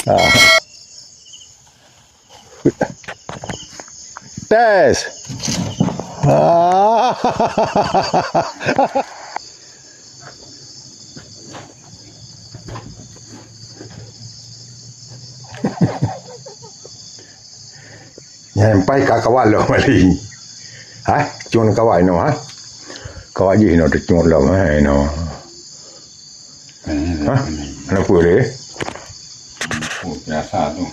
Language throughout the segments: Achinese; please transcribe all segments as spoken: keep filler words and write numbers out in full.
Ah. Tes. Ah. Nyan pai ka kawak lom maling. Hai, cun kawak inoe, hai. Kawak jih inoe teucun lom, hai, inoe. Hah? Kenapa dia? Oh, biasa tu.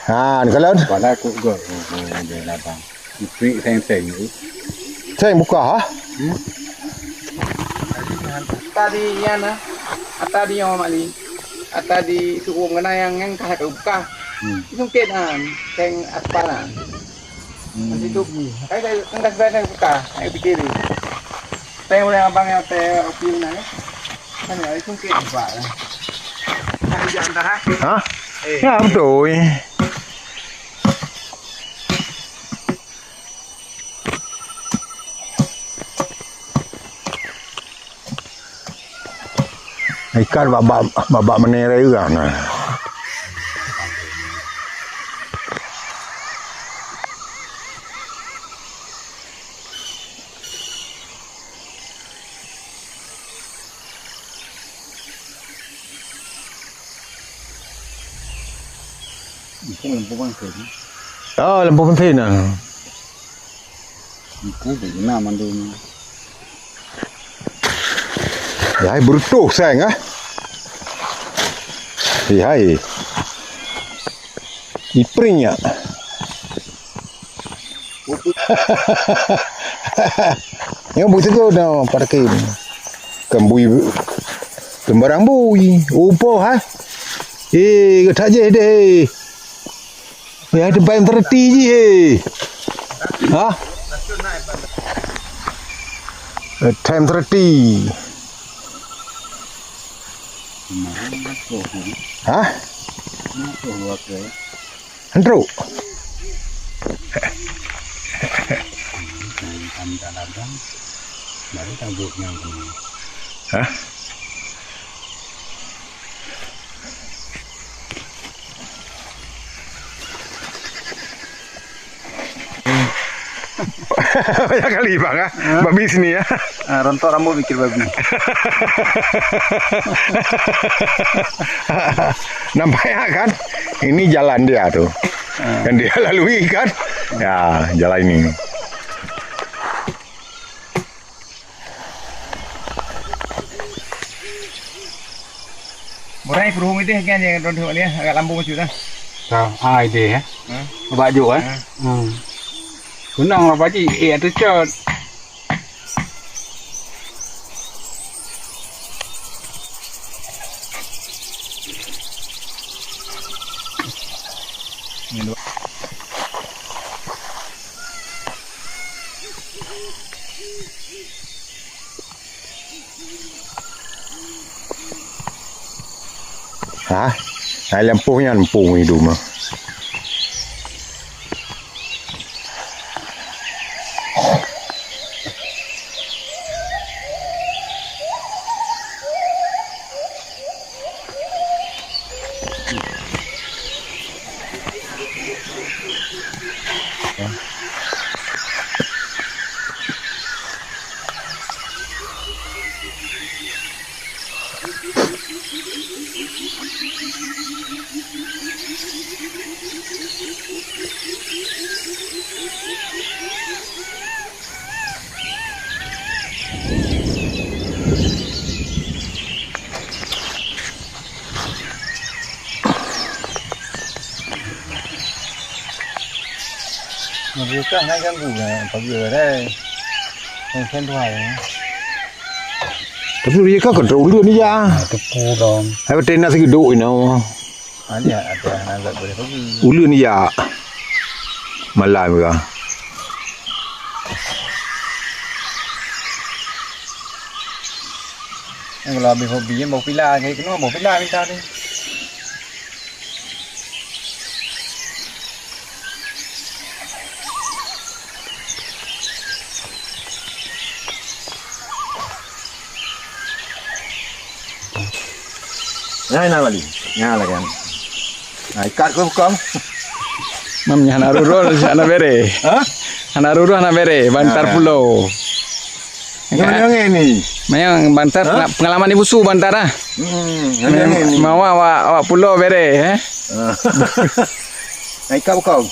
Ha, ni kalon. Pada aku gol. Oh, oh, dia datang. Iprik seng-seng tu. Seng buka, ha? Hmm? Ata di nyan, ha? Ata di nyoe, Mak Li. Ata di suueng keunan nyang, nyang ka buka. Hmm. Sungkét, ha. Seng aspal, ha. Hmm. Di situ. Kai, kai, kai, kai, kai buka. Hai pikir. Seng oleh abang nyang teh opil na, ya. Kan ya, sungkét buka, ya. Kan di antara. Ha? Eh. Ya, betul. Ikan babak, babak menere urang nah. Itu lampu penting. Oh, lampu penting nah. Iku bak na mandum. Hai, bertuh sayang, ah. Hai, hai. Ipring ya. Yang begitu dah pada kim. Kembui, kembarang bui. Upo, ha? Eh, ketak je deh. Ya, ada time thirty je, eh. Ha? Eh, time thirty. Ha? Entruk. Hah? Banyak kali, Bang, ah. Hah? Babi sini, ya. Ah, rontok rambut mikir babi. Nampak ya, kan? Ini jalan dia tu. Ah. Yang dia lalui, kan? Ya, jalan ini. Borai peuruhung ideh kan, jangan ronde bak dia, agak lambung macut dah. Ka, ah, ideh, eh. Hmm. Bak juk, eh. Hmm. Hmm. Kunang lah, Pak Haji. Eh, ada cot. Ni dua. Ha? Hai lampu nyan lampu hidup mah. Meureuka hana ganggu na pageue dai. Seng-seng tuha ya. Tapi dia kan kata ulun ni ya. Tepu dong. Hai betul nak segitu ina. Ada ada nak boleh pergi. Ulun ni ya. Malam ke. Yang kalau habis hobi yang bawa pila, kayak kena bawa pila minta ni. Nah, nah, Bali. Nah, lagi. Nah, ikat ke bukong? Mam, hana rurul, hana bere. Hah? Hana rurul, hana bere. Bantar pulo. Yang mana yang ini? Memang bantar pengalaman ibu su bantar ah. Hmm, yang ini. Mawa awak, awak pulo bere, eh? Ah. Naik kau kau.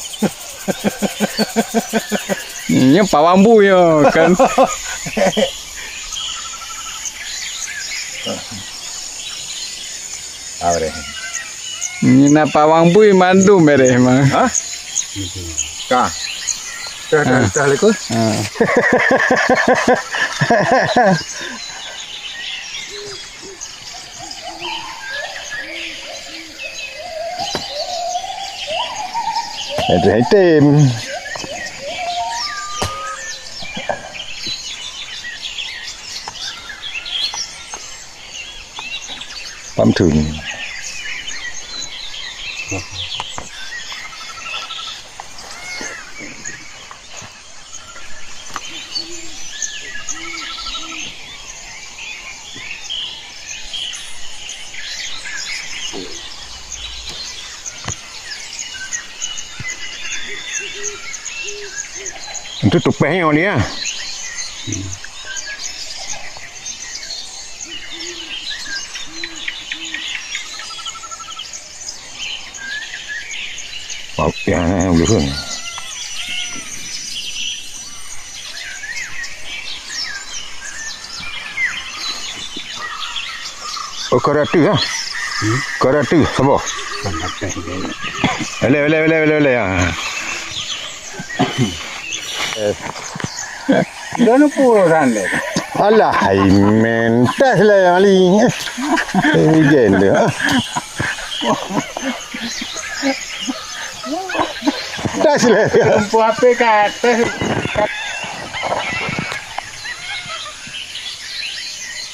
Nya pawang bu ya kan. Apa deh? Ni na pawang bui mandum bereh mah. Hah? Ka. Dah, dah, dah, lekor. Ha. Item-item. Pam thun. Itu tupeh nyoe dia. Wow, ya, ya, ya, ya. Oh, karatu, ha? Hmm? Karatu, sabar. Boleh, boleh, boleh, boleh, boleh, ya. Eh. Dah lupa urusan dia. Alah, hai men. Tes lah yang ni. Eh, hujan tu. Tes lah. Lupa apa kata.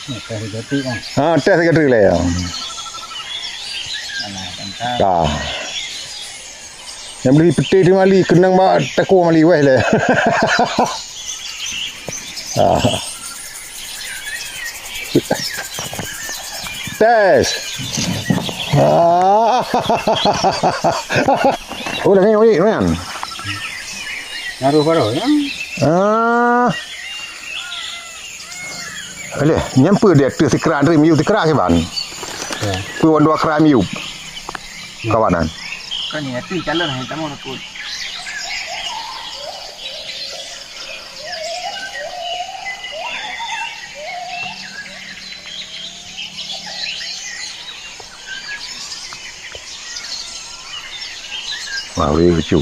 Tes jati kan? Ha, tes kata lah. Alah, tentang. Dah. Nyang bri peuté teuma li, keunong bak takue mali wéh lé. Ah. Tes. Ah. Oh, dah ngék, ngék, man. Naruh baroe, ya. Ah. Aléh, nyan peue di ateueh sikrak, Andri, miyueb sikrak kiban? Ya. Peue wan dua krak miyueb? Ya. Kawanan. Kan ni ateueh calon hai tamong takot. Wah, boleh lucu.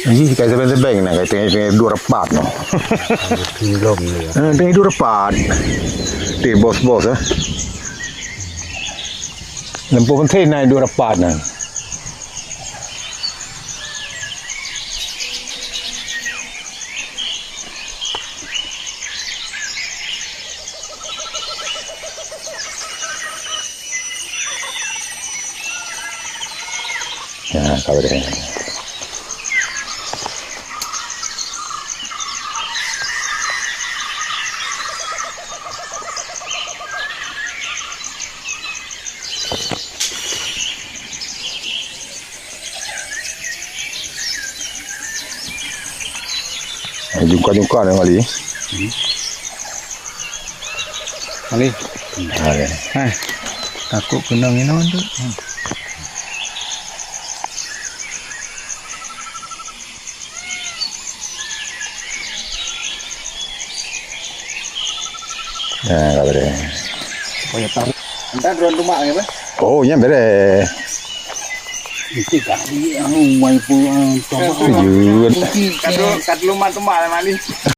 Ini kai sebeng-sebeng nak kai tengah, tengah dua rapat noh. Belum ni. Eh, tengah dua rapat. Teh bos-bos eh. Lampu penting naik dua rapat nah. Ya, ka beureh. Jungka-jungka ni kali. Hmm. Kali. Ha, ya. Ha. Takut kena nginon tu. Hmm. Nah, ka beureh. Supaya tahu. Droen tumak ke apa? Oh, nyan bereh. Mesti tak di anu mai pun. Tujuh. Kadu kadu lumat tumak lah mali.